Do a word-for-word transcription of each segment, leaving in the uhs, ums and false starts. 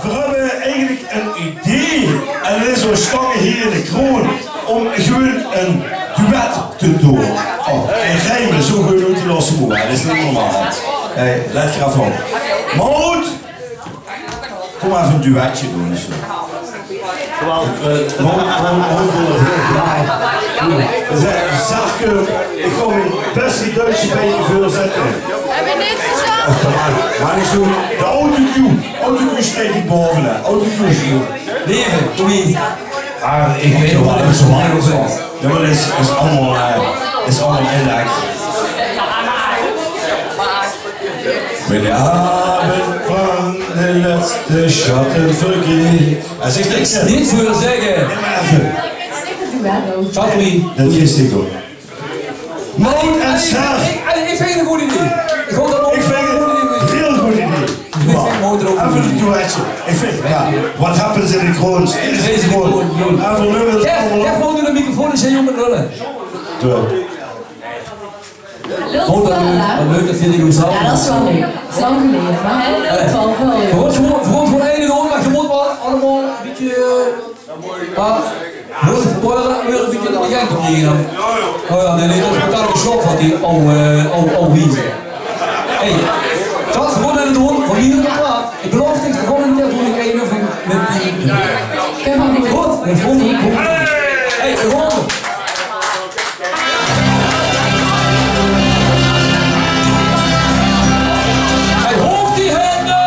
Veer höbbe eigelik ein idee en det is, veer sjtange hie in de kroon óm gewoon ein duet te doon. Oh, en rieme, zo good doon die losse moe, det is neet normaal. Hey, let graaf op. Maud, kóm mer effe ein duetje doon, zo. Jawel, eh, Maud, Maud, Maud wil hiel graag. Zèk, Sarke, ich gaon mien bèste duetje bie dich veurzitte. Höbbe v'r neet gezag? Och, kom aan. Mer neet zo. De autocue. Autocue steit hie bove, hè. Autocue is hie. Leve, Louis. Ah, ich weit waal det se zo lang zègk. Jao, mer det is, is allemaol, eh, is allemaol inlek. Wenn de aovend van de lètste sjatte vergeit. Hae zègk niks. Neet väöl zègke. Jao, mer effe. Sorry. Det is neet good. Maud en Sjaak. Ich, ich vinj 't ein good idee. Ich vinj 't ein hiel good idee. Ich vinj Maud d'r ouch ein good idee. Effe ein duetje. Ich vinj, jao, what happens in the kroon stays in the kroon. Effe ein nummer. Gaef, gaef Maud de microfoon, is hie jóng mit lólle. Jao. Maud, det leuk, det leuk, det vinj ich ouch zelf. Jao, det is waal leuk. Lang geleje, mer hae leuk waal väöl. Veer gaon gewoon, veer gaon gewoon ein doon, mer geer mót waal allemaol ein bietje, eh, mer, mót ich probere weer ein bietje in de gang te kriege dan. Oh jao, nae, nae, det is totaal gesloof van die aw, eh, aw, aw wieze. Hey, det is gewoon ein doon, van hie nao dao. Ich belaof dich, de volgende kier doon ich ein van mit die. Good, de volgende. Hey, gewoon. Hey, hoog die hände!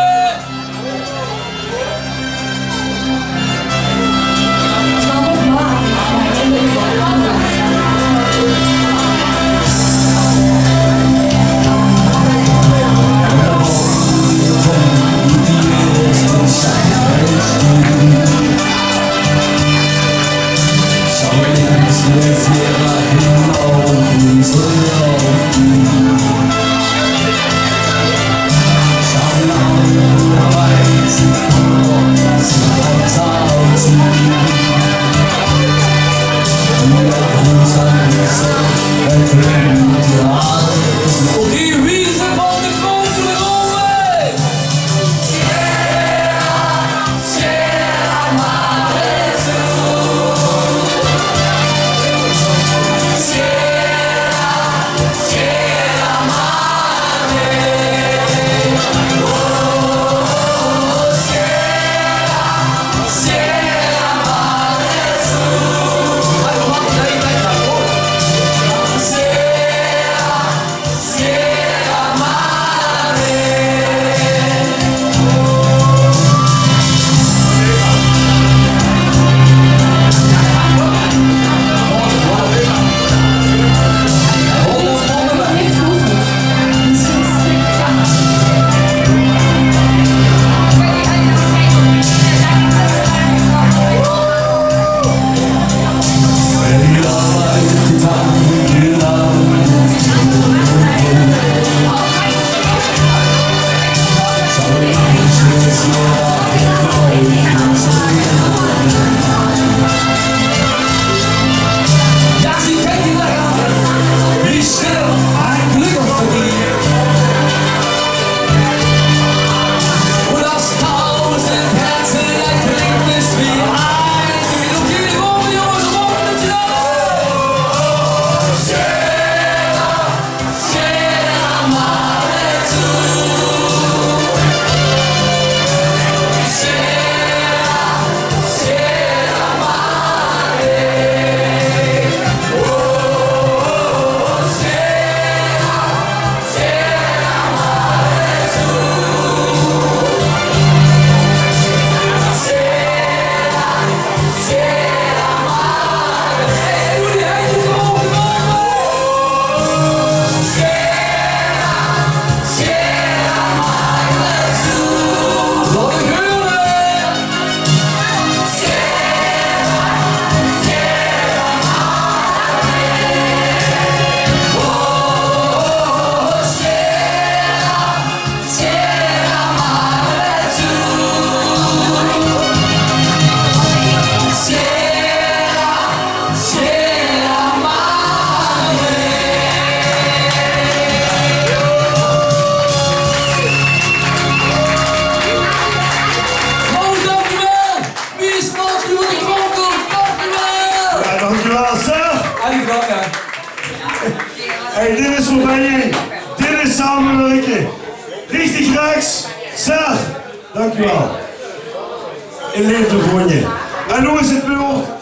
Dit is samenwerken. Richtig rechts. Zeg, dank u wel. In leefde, vrienden. En noe is 't beurt